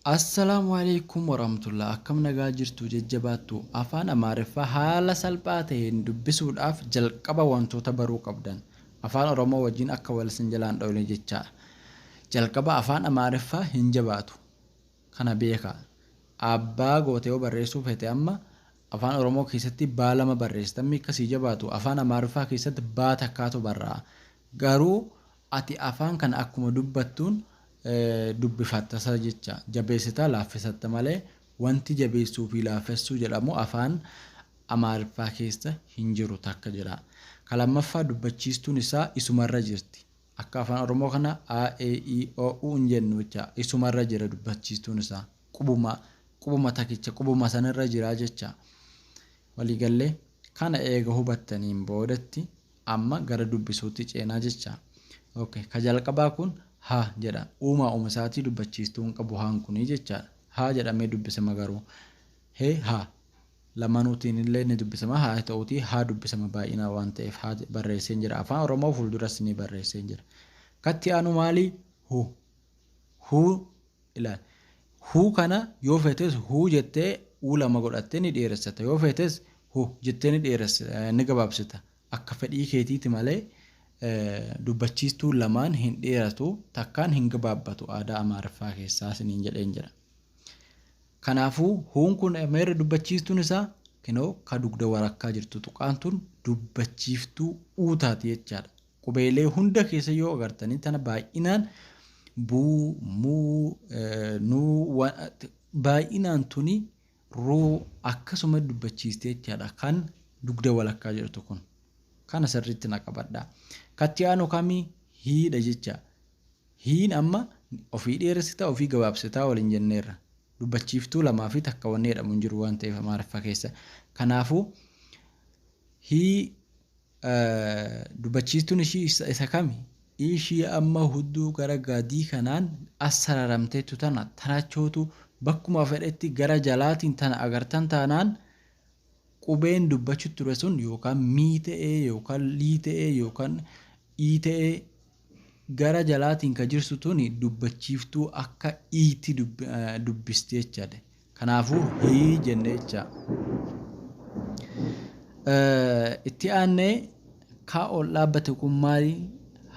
Assalaamu Aleykum Warahmatullah Akkam nagaa jirtu jajjabaattu Afaan Amaariffaa haala salphaa ta'een dubbisuudhaaf jalqaba wantoota baruu qabdan Afaan Oromoo wajjin akka wal isin jalaan dhoyne jechaadha. Jalqaba Afaan Amaariffaa hin jabaatu. Kana beekaa. Abbaa goote yoo barreessuu feete amma Afaan Oromoo keessatti baa lama barreessita amma akka sii jabaatu Afaan Amaariffaa keessatti baa takkaatu barraa'a. Garuu ati afaan kana akkuma dubbattuun dubbifattasa jecha. Jabeessitaa laaffisatta malee wanti jabeessuu fi laaffessuu jedhamu afaan Amaariffaa keessa hin jiru takka jedha. Ka lammaffaa dubbachiistuun isaa isumarra jirti. Akka afaan Oromoo kana a, e, i, o, u hin jennu jecha. Isumarra jira dubbachiistuun isaa. Qubuma qubuma takicha qubuma sanirra jira jecha. Waliigallee kana eega hubattaniin boodatti Amma gara dubbisuutti ceenaa jecha. Ok. Ka jalqabaa kun ha jedha. Uumaa uma isaatii dubbachiistuu hin qabu haan kuni jechaadha. Ha jedhamee dubbisama garuu. He ha. Lamanuutiin illee ni dubbisama. Haa ta'uutii haa dubbisama baay'inaan waan ta'eef haa barreesseen jira. Afaan Oromoo fuulduras ni barreesseen jira. Katti aanu maali? Hu. Hu ilaali. Hu kana yoo feetes hu jettee u lama godhattee ni dheeressata. Yoo feetes hu jettee ni dheeressita, ni gabaabsita. Akka fedhii keetiiti malee dubbachiistuun lamaan hin dheeratu, takkaan hin gabaabbatu aadaa Amaariffaa keessaa isiniin jedheen jira. Kanaafuu huun kun meerre dubbachiistuun isaa kinoo ka dugda warakkaa jirtu tuqaan tun dubbachiiftuu uu taati jechaadha. Qubeelee hunda keessa yoo agartanii tana baay'inaan buu, muu, nuu baay'inaan tuni ruu akkasuma dubbachiisti jechaadha kan dugda walakkaa jirtu kun. Kana sirriitti na qabadha. Katti aanu kamii hiidha jecha. Hiin amma ofii dheeressita ofii gabaabsitaa waliin jenneerra. Dubbachiiftuu lamaa fi takka wanni jedhamu hin jiru waan ta'eef Amaariffa keessa. Kanaafuu hii Dubbachiistuun ishii isa kami? Ishii amma hudduu gara gadii kanaan as sararamteettu tana tanachootu bakkuma fedhetti gara jalaatiin tana agartan taanaan qubeen dubbachu ture sun yookaan mii ta'ee yookaan lii ta'ee yookaan ii ta'ee gara jalaatiin ka jirtu tuni dubbachiiftuu akka iitti dubbisti jechaadha. Kanaafuu hii jenne jecha. Itti aannee kaa ol dhaabbate kun maali?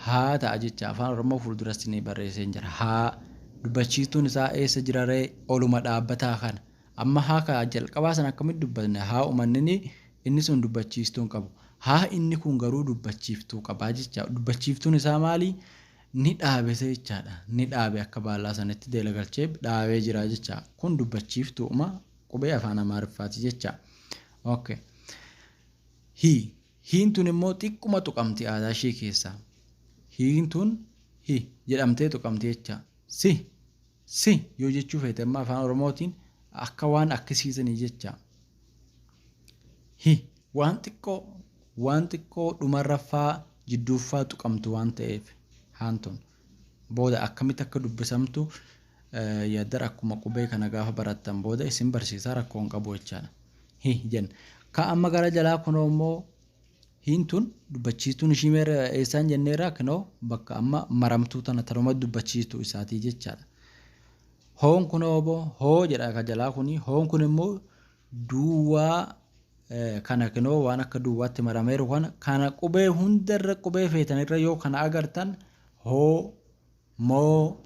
Haa ta'a jecha afaan Oromoo fuulduratti ni barreesseen jira. Haa dubbachiistuun isaa eessa jira ree? Oluma dhaabbataa kana. Amma haa ka jalqabaa sana akkamitti dubbatne? Haa umannini inni sun dubbachiistuu hin qabu. Haa inni kun garuu dubbachiiftuu qabaa jecha. Dubbachiiftuun isaa maali? Ni dhaabese jechaadha. Ni dhaabe akka baallaa sanitti deela galchee dhaabee jira jecha. Kun dubbachiiftuuma qubee afaan Amaariffaati jecha. Okay. Hi. Hiin tun immoo xiqquma tuqamti aadaa ishee keessaa. Hiin tun hi jedhamtee tuqamti jecha. Si. Si yoo jechuu feete amma afaan Oromootiin akka waan akkisiisanii jecha. Hi. Waan xiqqoo waan xiqqoo dhumarra ffaa jidduuffaa tuqamtu waan ta'eef haan tun booda akkamitti akka dubbisamtu yaaddar akkuma qubee kana gaafa barattan booda isin barsiisaa rakkoo hin qabu jechaadha. Hi jenna. Ka amma gara jalaa kunoo immoo hiin tun dubbachiistuun ishii meerra eessaan jenneerra kinoo bakka amma maramtuu tana tanuma dubbachiistuu isaatii jechaadha. Hoon kunoo oboo hoo jedha ka jalaa kuni hoon kun immoo duwwaa kana kinoo waan akka duwwaatti marameeru kana kana qubee hundarra qubee feetanirra yoo kana agartan hoo moo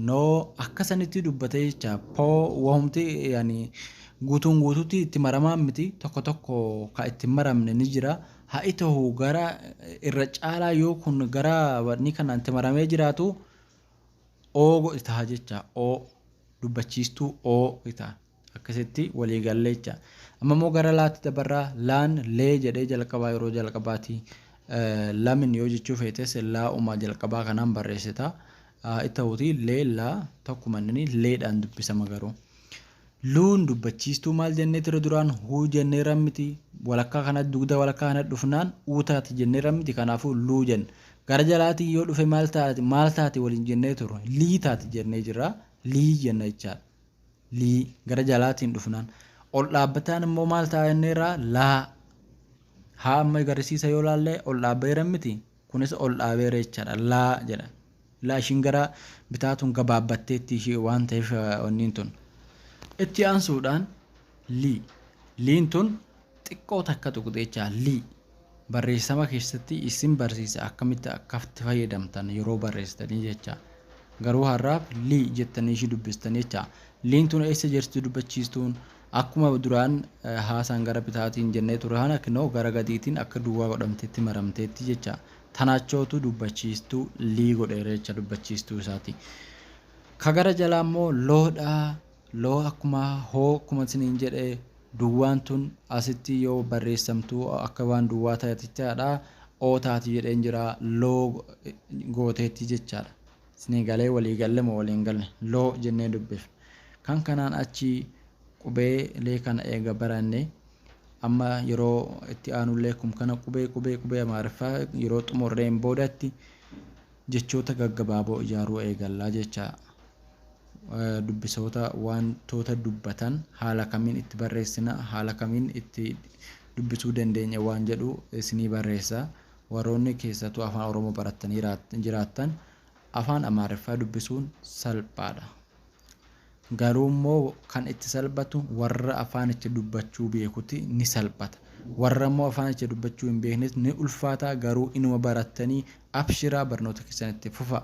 noo akka sanitti dubbatee jecha poo wahumti yani guutuun guutuutti itti maramaan miti tokko tokko ka itti maramne ni jira haa ta'u gara irra caalaa yoo kun gara wanni kanaan itti maramee jiraatu oo godhi taha jecha oo dubbachiistuu oo ta'a. Akkasitti walii galle jecha. Amma immoo gara laatti dabarraa laan lee jedhee jalqabaa yeroo jalqabaati. Lamin yoo jechuu feetes laa'uma jalqabaa kanaan barreessita. Itti lee laa tokkuma inni leedhaan dubbisama garuu. Luun dubbachiistuu maal jennee ture duraan huu jennee rammiti walakkaa kana dugda walakkaa kana dhufnaan uu taati jennee rammiti kanaafuu luu jenna. Gara jalaatiin yoo dhufe maal taati maal taati waliin jennee turre lii taati jennee jirra lii jenna jechaadha. Lii gara jalaatiin dhufnaan. Ol dhaabbataan immoo maal ta'a jenneerra laa. Haa amma agarsiisa yoo laalle ol dhaabbeera miti kunis ol dhaabeera jechaadha laa jedha. Ilaa ishiin gara bitaa tun gabaabbatteetti ishii waan ta'eef wanniin tun. Itti aansuudhaan lii. Liin tun xiqqoo takka tuqxe jecha lii. Barreessama keessatti isin barsiisa akkamitti akkatti fayyadamtan yeroo barreessitanii jecha. Garuu har'aaf lii jettanii ishii dubbistanii jecha. Liin tun eessa jirti dubbachiistuun? Akkuma duraan haasaan gara bitaatiin jennee ture kana kinoo gara gadiitiin akka duwwaa godhamteetti maramteetti jecha. Tanachootu dubbachiistuu lii godheera jecha dubbachiistuu isaati. Ka gara jalaa immoo loodha. Loo akkuma hoo akkuma isiniin jedhe duwwaan tun asitti yoo barreessamtu akka waan duwwaa taatichaadha. Oo taati jedheen jira loo gooteetti jechaadha. Isinii galee walii galle moo waliin galle loo jennee dubbifna. Kan kanaan achi qubeelee kana eega baranne amma yeroo itti aanullee kun kana qubee qubee qubee Amaariffaa yeroo xumurreen boodatti jechoota gaggabaaboo ijaaruu eegallaa jecha. Dubbisoota wantoota dubbatan haala kamiin itti barreessina, haala kamiin itti dubbisuu dandeenya waan jedhu isinii barreessa. Warroonni keessattuu afaan Oromoo barattanii jiraattan afaan Amaariffaa dubbisuun salphaadha. Garuu immoo kan itti salphatu warra afaanicha dubbachuu beekuti ni salphata. Warra immoo afaanicha dubbachuu hin beeknes ni ulfaata garuu inuma barattanii abshiraa barnoota keessan itti fufa.